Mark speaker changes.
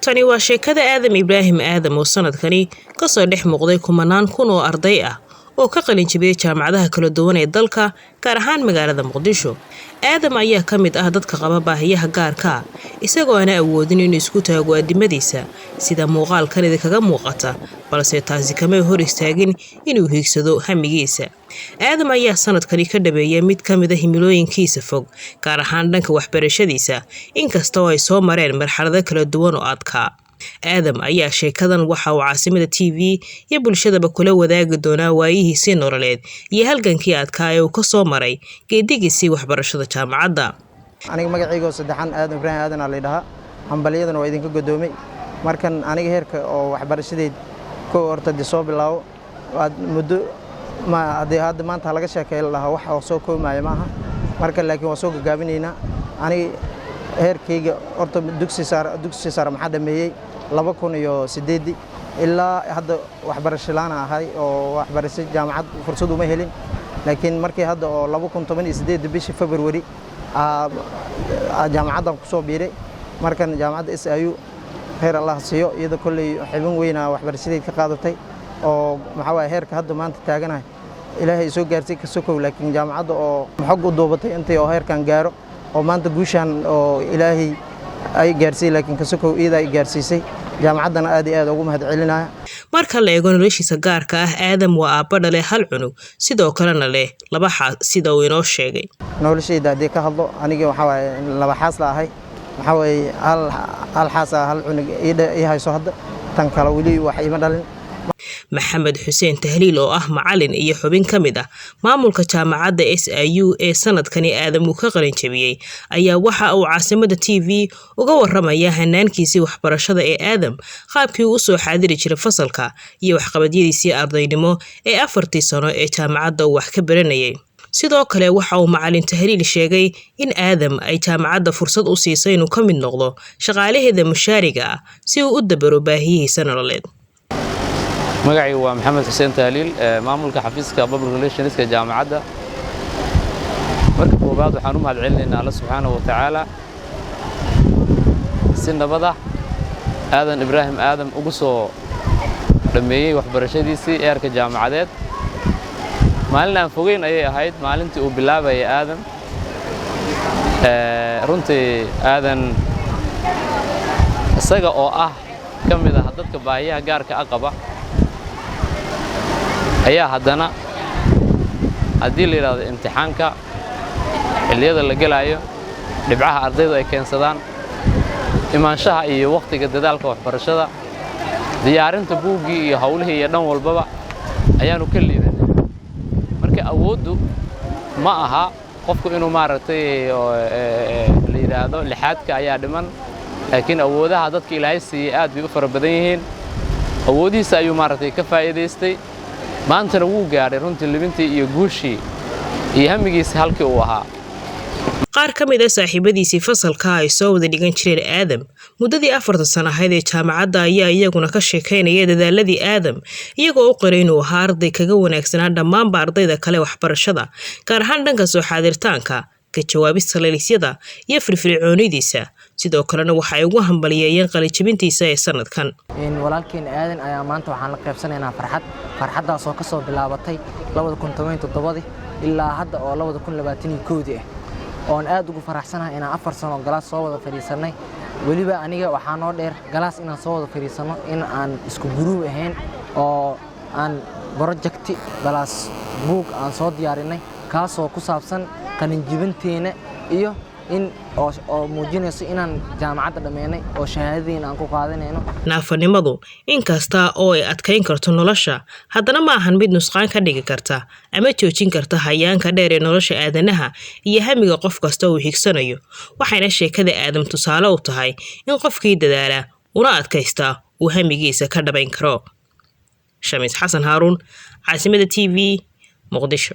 Speaker 1: Tani waa sheekada Aadam Ibraahim Aadam oo sanadkani kasoo dhex muuqday kumanaan kun oo arday ah oo ka qalin jabiyay jaamacadaha kala duwan ee dalka, gaar ahaan magaalada Muqdisho. Aadam ayaa ka mid ah dadka qaba baahiyaha gaarka ah, isagoo aana awoodin inuu isku taago addimadiisa sida muuqaalkan idinkaga muuqata, balse taasi kamay hor istaagin inuu hiigsado hamigiisa. Aadam ayaa sanadkani ka dhabeeyay mid ka mid a himilooyinkiisa fog, gaar ahaan dhanka waxbarashadiisa, inkasta oo ay soo mareen marxalado kala duwan oo adkaa. Aadam ayaa sheekadan waxa uu Caasimada TV iyo bulshadaba kula wadaagi doonaa waayihiisii nololeed iyo halgankii adkaa ee uu ka soo maray geedigiisii waxbarashada jaamacadda.
Speaker 2: Aniga magacaygo saddexan Aadan Ibraahim Aadan aa laydhahaa. Hambalyadana waa idinka godoomay. Markan aniga heerka oo waxbarashadeyd kow horta dee soo bilaabo aad muddo ma haddii hadda maanta laga sheekeyn lahaa wax oo soo koobmaya maaha marka, laakiin waa soo gagaabinaynaa. Aniga heerkayga horta dugsi sare maxaa dhameeyey 2008-dii. Ilaa hadda waxbarasho laan ahay oo waxbarasho jaamacad fursad uma helin, laakiin markii hadda oo 2018 bishii February jaamacaddan ku soo biiray. Markan jaamacadda SIU heer Allah siiyo, iyada kolley xibin weyna waxbarashadeyd ka qaadatay oo maxaa waaye heerka hadda maanta taaganahay Ilaahay soo gaarsiy ka sokow, laakiin jaamacadda oo xog u duubatay intay oo heerkan gaaro oo maanta guushan oo Ilaahay ay gaarsiiyey, laakiin ka sokow iyada ay gaarsiisay. Jaamacaddana aad iyo aad ugu mahad celinaya.
Speaker 1: Marka la eego noloshiisa gaarka ah, Aadam waa aabba dhale hal cunug, sidoo kalena leh laba xaas, sida uu inoo sheegay.
Speaker 2: Noloshayda haddii ka hadlo, aniga waxaa waaye laba xaas la ahay. Waxaa waaye hal xaas ah, hal cunug ii hayso hadda, tan kale weli wax iima dhalin.
Speaker 1: Maxamed Xuseen Tahliil oo ah macalin iyo xubin ka mid ah maamulka jaamacadda SIU ee sanadkani Aadam uu ka qalin jabiyey ayaa waxa uu Caasimada TV uga waramaya hanaankiisii waxbarashada ee Aadam, qaabkii uu usoo xaadiri jiray fasalka iyo waxqabadyadiisii ardaynimo ee 4-tii sano ee jaamacadda uu wax ka baranayay. Sidoo kale waxa uu macalin Tahliil sheegay in Aadam ay jaamacadda fursad u siisay inuu ka mid noqdo shaqaalaheeda mushaariga ah si uu u dabaro baahiyihiisa nololeed.
Speaker 3: Magacaygu waa Maxamed Xuseen Tahliil, maamulka xafiiska public relationska jaamacadda. Marka koowaad waxaan u mahad celinaynaa Alla subxaanahu wa tacaala si nabada Aadan Ibraahim Aadam ugu soo dhammeeyey waxbarashadiisii eerka jaamacadeed. Maalin aan fogeyn ayay ahayd maalintii uu bilaabayay Aadam. Runtii Aadan isaga oo ah ka mid ah dadka baahiyaha gaarka a qaba ayaa haddana haddii la yidhaahdo imtixaanka xilliyada la gelaayo, dhibcaha ardaydu ay keensadaan, imaanshaha iyo wakhtiga dadaalka waxbarashada, diyaarinta buuggii iyo hawlihii iyo dhan walbaba ayaannu ka liidanay. Marka awooddu ma aha qofku inuu maaragtay la yidhaahdo lixaadka ayaa dhiman, laakiin awoodaha dadka Ilaahay siiyey aad bay u fara badan yihiin. Awoodihiisa ayuu maaragtay ka faa'iidaystay, maantana wuu gaadhay runtii libintii iyo guushii iyo hamigiisa halkii uu ahaa.
Speaker 1: Qaar ka mid a saaxiibadiisii fasalka ay soo wada dhigan jireen Aadam muddadii 4-ta sano ahayd ee jaamacadda ayaa iyaguna ka sheekaynaya dadaaladii Aadam, iyagoo u qiray inuu ahaa arday kaga wanaagsanaa dhammaanba ardayda kale waxbarashada, gaar ahaan dhanka soo xaadiritaanka, ka jawaabista laylisyada iyo firfircoonidiisa. Sidoo kalena waxa ay ugu hambaliyeeyeen qalinjabintiisa ee sanadkan.
Speaker 4: Walaalkeen Aadan ayaa maanta waxaan la qaybsanaynaa farxad, farxaddaasoo ka soo bilaabatay 2017-dii ilaa hadda oo 2021-dii ah, oon aad ugu faraxsanahay inaan 4 sano class soo wada fadhiisannay. Weliba aniga waxaa noo dheer class inaan soo wada fadhiisanno, in aan isku group ahayn oo aan project plus buug aan soo diyaarinay, kaasoo ku saabsan qalinjibinteena iyo in oo muujinayso inaan jaamacadda dhammeynay oo shahaadadiina aan ku qaadanayno.
Speaker 1: Naafanimadu inkasta oo ay adkayn karto nolosha, haddana ma ahan mid nusqaan ka dhigi karta ama joojin karta hayaanka dheer ee nolosha aadanaha iyo hamiga qof kasta uu higsanayo. Waxayna sheekada Aadam tusaale u tahay in qofkii dadaala una adkaysta uu hamigiisa ka dhabayn karo. Shamiis Xasan Haaruun, Caasimada TV, Muqdisho.